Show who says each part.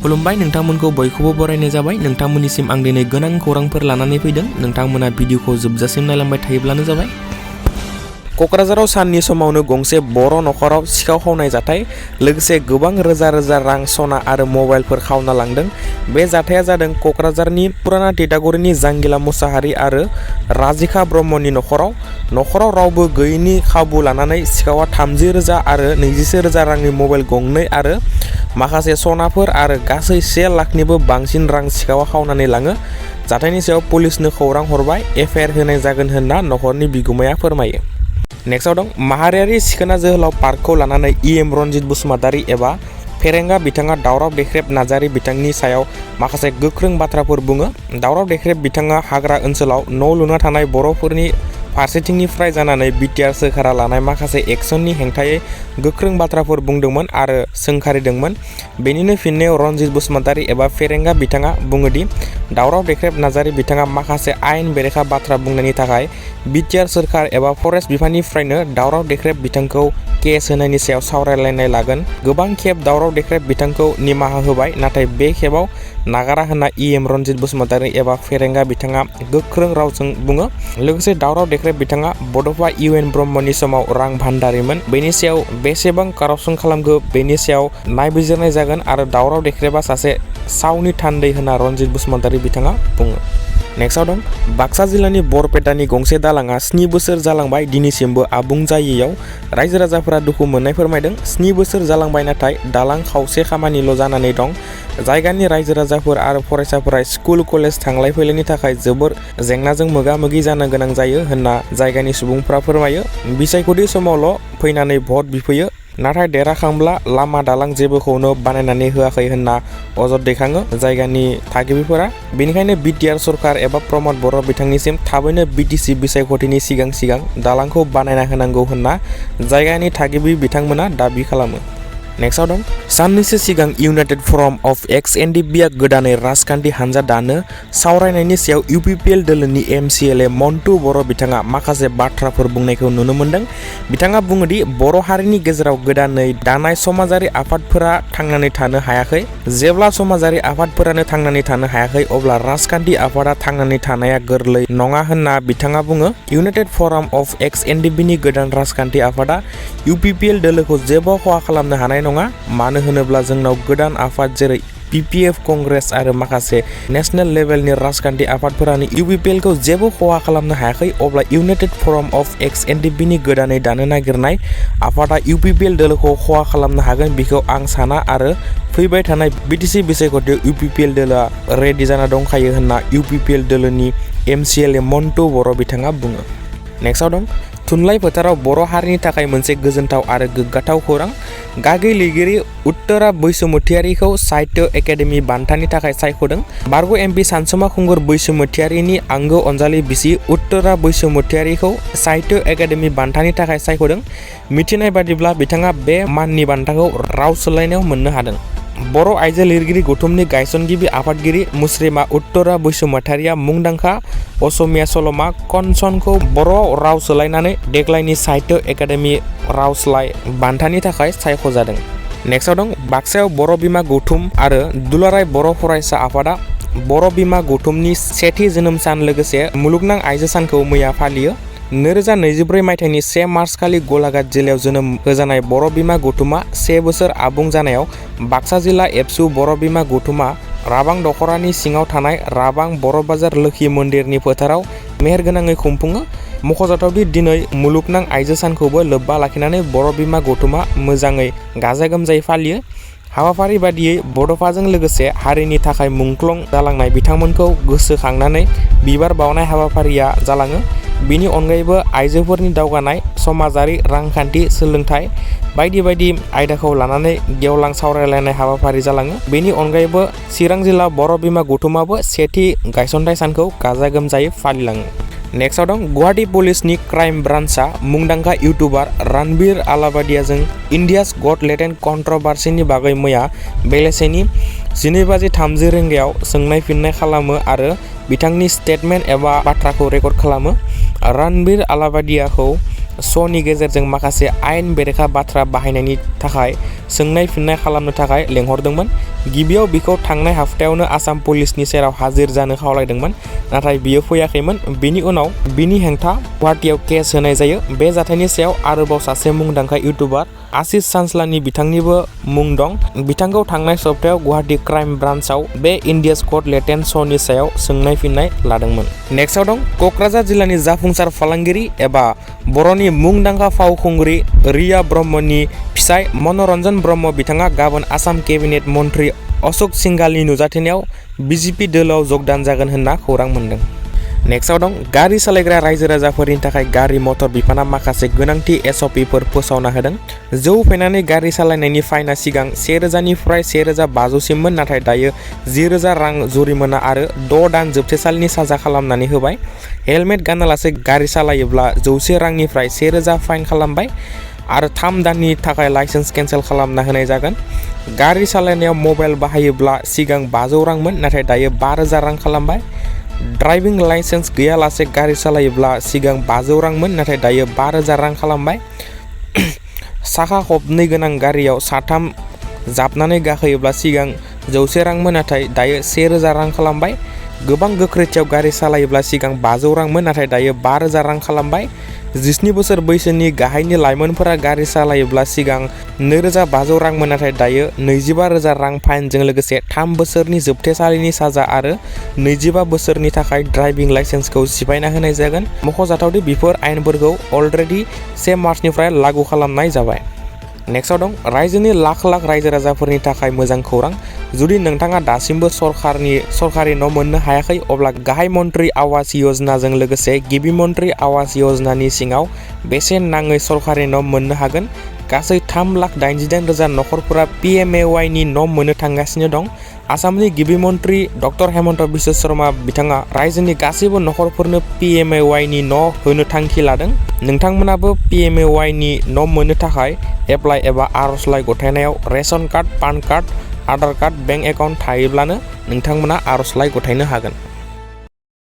Speaker 1: खुलुमबाय नोंथांमोनखौ बयखौबो बरायनाय जाबाय। नोंथांमोननिसिम आं दिनै गोनां खौरांफोर लानानै फैदों। नोंथांमोना भिडिअखौ जोबजासिम नायलांबाय थायोब्लानो जाबाय। क'क्राझाराव साननि समावनो गंसे बर' नखराव सिखाव खावनाय जाथाय, लोगोसे गोबां रोजा रोजा रां, सना आरो मबाइलफोर खावना लांदों। बे जाथाया जादों क'क्राझारनि पुराना तितागुरिनि जांगिला मुसाहारि आरो राजिखा ब्रह्मनि नखराव रावबो गैयैनि खाबु लानानै सिखावा 30,000 आरो 21,000 रांनि मबाइल गंनै आरो माखासे सनाफोर आरो गासै 1 लाखनिबो बांसिन रां सिखावा खावनानै लाङो। जाथायनि सायाव पुलिसनो खौरां हरबाय, एफआइआर होनाय जागोन होनना नखरनि बिगुमाया फोरमायो। नेक्स्टआव दं माहारियारि सिखोना जोहोलाव पार्कखौ लानानै इएम रनजित बसुमतारी एबा फेरेंगा बिथाङा दावराव देख्रेब नार्जारि बिथांनि सायाव माखासे गोख्रों बाथ्राफोर बुङो। दावराव देख्रेब बिथाङा हाग्रा ओनसोलाव न' लुना थानाय बर'फोरनि फारसेथिंनिफ्राय जानानै बिटिआर सोरखारा लानाय माखासे एक्सननि हेंथायै गोख्रों बाथ्राफोर बुंदोंमोन आरो सोंखारिदोंमोन। बेनिनो फिननायाव रनजित बसुमतारी एबा फेरेंगा बिथाङा बुङोदि दावराव देख्रेब नार्जारि बिथाङा माखासे आयेन बेरेखा बाथ्रा बुंनायनि थाखाय बिटिआर सोरखार एबा फरेस्ट बिफाननिफ्रायनो दावराव देख्रेब बिथांखौ केस होनायनि सायाव सावरायलायनाय लागोन। गोबां खेब दावराव देख्रेब बिथांखौ निमाहा होबाय, नाथाय बे खेबाव नागारा होनना इएम रनजित बसुमतारी एबा फेरेंगा बिथाङा गोख्रों रावजों बुङो। लोगोसे दावराव देख्रेब बिथाङा बड'फा इउएन ब्रह्मनि समाव रां भान्डारिमोन। बेनि सायाव बेसेबां कारापसन खालामखो बेनि सायाव नायबिजिरनाय जागोन आरो दावराव देख्रेबा सासे सावनि थान्दै होनना रनजित बसुमतारी बिथाङा बुङो। नेक्स्टआव दं बाक्सा जिल्लानि बरपेटानि गंसे दालाङा 7 बोसोर जालांबाय, दिनैसिमबो आबुं जायैयाव रायजो राजाफोरा दुखु मोननाय फोरमायदों। 7 बोसोर जालांबाय, नाथाय दालां खावसे खामानिल' जानानै दं। जायगानि रायजो राजाफोर आरो फरायसाफोरा स्कुल कलेज थांलाय फैलायनि थाखाय जोबोर जेंनाजों मोगा मोगि जानो गोनां जायो होनना जायगानि सुबुंफ्रा फोरमायो। बिसायख'थि समावल' फैनानै भट बिफैयो, नाथाय देरहाखांब्ला लामा दालां जेबोखौनो बानायनानै होआखै होनना अजद दैखाङो जायगानि थागिबिफोरा। बेनिखायनो बिटिआर सरकार एबा प्रमद बर' बिथांनिसिम थाबैनो बिटिसि बिसायख'थिनि सिगां दालांखौ बानायना होनांगौ होनना जायगानि थागिबि बिथांमोना दाबि खालामो। नेक्स्टआव दं साननैसो सिगां इउनाइटेड फराम अफ एक्स एनडिपिआ गोदानै राजखान्थि हानजा दानो सावरायनायनि सायाव इउपिपिएल दोलोनि एमसिएलए मन्टु बर' बिथाङा माखासे बाथ्राफोर बुंनायखौ नुनो मोन्दों। बिथाङा बुङोदि बर' हारिनि गेजेराव गोदानै दानाय समाजारि आफादफोरा थांनानै थानो हायाखै। जेब्ला समाजारि आफादफोरानो थांनानै थानो हायाखै, अब्ला राजखान्थि आफादा थांनानै थानाया गोरलै नङा होनना बिथाङा बुङो। इउनाइटेड फराम अफ एक्स एनडिपिनि गोदान राजखान्थि आफादा इउपिपिएल दोलोखौ जेबो खहा खालामनो हानाय नङा, मानो होनोब्ला जोंनाव गोदान आफाद जेरै BJP कंग्रेस आरो माखासे नेशनेल लेभेलनि राजखान्थि आफादफोरानो इउपिपिएलखौ जेबो खहा खालामनो हायाखै। अब्ला इउनाइटेड फराम अफ एक्स एनडिपिनि गोदानै दानो नागिरनाय आफादा इउपिपिएल दोलोखौ खहा खालामनो हागोन बेखौ आं साना आरो फैबाय थानाय बिटिसि बिसायख'थियाव इउपिपिएल दोलोआ रेडि जाना दंखायो होनना इउपिपिएल दोलोनि एमसिएलए मन्टु बर' बिथाङा बुङो। नेक्स्टआव दं थुनलाइ फोथाराव बर' हारिनि थाखाय मोनसे गोजोनथाव आरो गोग्गाथाव खौरां। गागै लिरगिरि उत्तरा बैसुमतियारिखौ साहित्य एकाडेमि बान्थानि थाखाय सायख'दों। बारग' एमपि सानसुमा खुंगुर बैसुमतियारिनि आंगो अनजालि बिसि उत्तरा बैसुमतियारिखौ साहित्य एकाडेमि बान्थानि थाखाय सायख'दों। मिथिनाय बादिब्ला बिथाङा बे माननि बान्थाखौ राव सोलायनायाव मोननो हादों। बर' आइजो लिरगिरि गौथुमनि गायसनगिरि आफादगिरि मुस्रिमा उत्तरा बैसुमतारिया मुंदांखा असमिया सल'मा कनसनखौ बर'आव राव सोलायनानै देग्लायनि साहित्य एकाडेमि राव सोलाय बान्थानि थाखाय सायख'जादों। नेक्स्टआव दं बाक्सायाव बर' बिमा गौथुम आरो दुलाराय बर' फरायसा आफादा बर' बिमा गौथुमनि सेथि जोनोम सान लोगोसे मुलुगनां आइजो सानखौ मैया फालियो। 2024 मायथाइनि 1 मार्च खालि गलाघाट जिल्लायाव जोनोम होजानाय बर' बिमा गौथुमा 1 बोसोर आबुं जानायाव बाक्सा जिल्ला एबसु बर' बिमा गौथुमा राबां दख'रानि सिङाव थानाय राबां बर' बाजार लोखि मन्दिरनि फोथाराव मेहेरगोनाङै खुंफुङो। मख'जाथावदि दिनै मुलुगनां आइजो सानखौबो लोब्बा लाखिनानै बर' बिमा गौथुमा मोजाङै गाजा गोमजायै फालियो। हाबाफारि बादियै बड'फाजों लोगोसे हारिनि थाखाय मुंख्लं जालांनाय बिथांमोनखौ गोसोखांनानै बिबार बावनाय हाबाफारिया जालाङो। बेनि अनगायैबो आइजोफोरनि दावगानाय, समाजारि, रांखान्थि, सोलोंथाइ बायदि बायदि आयदाखौ लानानै गेवलां सावरायलायनाय हाबाफारि जालाङो। बेनि अनगायैबो चिरां जिल्ला बर' बिमा गौथुमाबो सेथि गायसनथाइ सानखौ गाजा गोमजायै फालिलाङो। नेक्स्टआव दं गुवाहाटी पुलिसनि क्राइम ब्रान्चआ मुंदांखा इउटुबार रणबीर आलाबादियाजों इन्डियास गट लेटेन्ट कन्ट्रभार्सिनि बागै मैया बेलासेनि 12:30 रिंगायाव सोंनाय फिननाय खालामो आरो बिथांनि स्टेटमेन्ट एबा बाथ्राखौ रेकर्ड खालामो। रणबीर आलाबादियाखौ श'नि गेजेरजों माखासे आयेन बेरेखा बाथ्रा बाहायनायनि थाखाय सोंनाय फिननाय खालामनो थाखाय लेंहरदोंमोन। गिबियाव बिखौ थांनाय हप्तायावनो आसाम पुलिसनि सेराव हाजिर जानो खावलायदोंमोन, नाथाय बियो फैयाखैमोन। बिनि उनाव बिनि हेंथा गुवाहाटीआव केस होनाय जायो। बे जाथायनि सायाव आरोबाव सासे मुंदांखा इउटुबार आशिष सानस्लानि बिथांनिबो मुं दं। बिथांखौ थांनाय सप्तायाव गुवाहाटी क्राइम ब्रान्चआव बे इंडियाज कड लेटेन्ट श'नि सायाव सोंनाय फिननाय लादोंमोन। नेक्स्टआव दं क'क्राझार जिल्लानि जाफुंसार फालांगिरि एबा बर'नि मुंदांखा फावखुंग्रि रिया ब्रह्मनि फिसाय मनरन्जन ब्रह्म बिथाङा गाबोन आसाम केबिनेट मन्त्रि अशोक सिंघालनि नुजाथिनायाव BJP दोलोआव जगदान जागोन होनना खौरां मोन्दों। नेक्स्टआव दं गारि सालायग्रा रायजो राजाफोरनि थाखाय गारि मटर बिफाना माखासे गोनांथि SOPफोर फोसावना होदों। जौ फेनानै गारि सालायनायनि फाइना सिगां 1000 निफ्राय 1500 सिममोन, नाथाय दायो 10,000 रां जुरिमाना आरो 6 दान जोबथेसालिनि साजा खालामनानै होबाय। हेलमेट गानालासे गारि सालायोब्ला 100 रांनिफ्राय 1000 फाइन खालामबाय आरो 3 दाननि थाखाय लाइसेन्स केन्सेल खालामना होनाय जागोन। गारि सालायनायाव मबाइल बाहायोब्ला सिगां 500 रांमोन, नाथाय दायो 5000 रां खालामबाय। ड्राइभिं लाइसेन्स गैयालासे गारि सालायोब्ला सिगां 500 रांमोन, नाथाय दायो 5000 रां खालामबाय। साखा खबनै गोनां गारियाव साथाम जाबनानै गाखोयोब्ला सिगां 100 रांमोन, नाथाय दायो 1000 रां खालामबाय। गोबां गोख्रैथियाव गारि सालायोब्ला सिगां 500 रांमोन, नाथाय दायो 5000 रां खालामबाय। 17 बोसोर बैसोनि गाहायनि लाइमोनफोरा गारि सालायोब्ला सिगां 2500 रांमोन, नाथाय दायो 25000 रां फाइनजों लोगोसे 3 बोसोरनि जोबथेसालिनि साजा आरो 25 बोसोरनि थाखाय ड्राइभिं लाइसेन्सखौ सिफायना होनाय जागोन। मख'जाथावदि बेफोर आयेनफोरखौ अलरेडि 1 मार्चनिफ्राय लागू खालामनाय जाबाय। नेक्स्टआव दं रायजोनि लाख लाख रायजो राजाफोरनि थाखाय मोजां खौरां। जुदि नोंथाङा दासिमबो सरकारि न' मोननो हायाखै, अब्ला गाहाय मन्त्रि आवास योजनाजों लोगोसे गिबि मन्त्रि आवास योजनानि सिङाव बेसेन नाङै सरकारि न' मोननो हागोन। गासै 3,88,000 नखरफोरा PMAY नि न' मोननो थांगासिनो दं। आसामनि गिबि मन्त्रि डक्टर हेमन्त बिश्व शर्मा बिथाङा रायजोनि गासैबो नखरफोरनो PMAY नि न' होनो थांखि लादों। नोंथांमोनाबो PMAY नि न' मोननो थाखाय एप्लाइ एबा आर'जलाइ गथायनायाव ration card, PAN card, Aadhaar card, bank account थायोब्लानो नोंथांमोना आर'जलाइ गथायनो हागोन।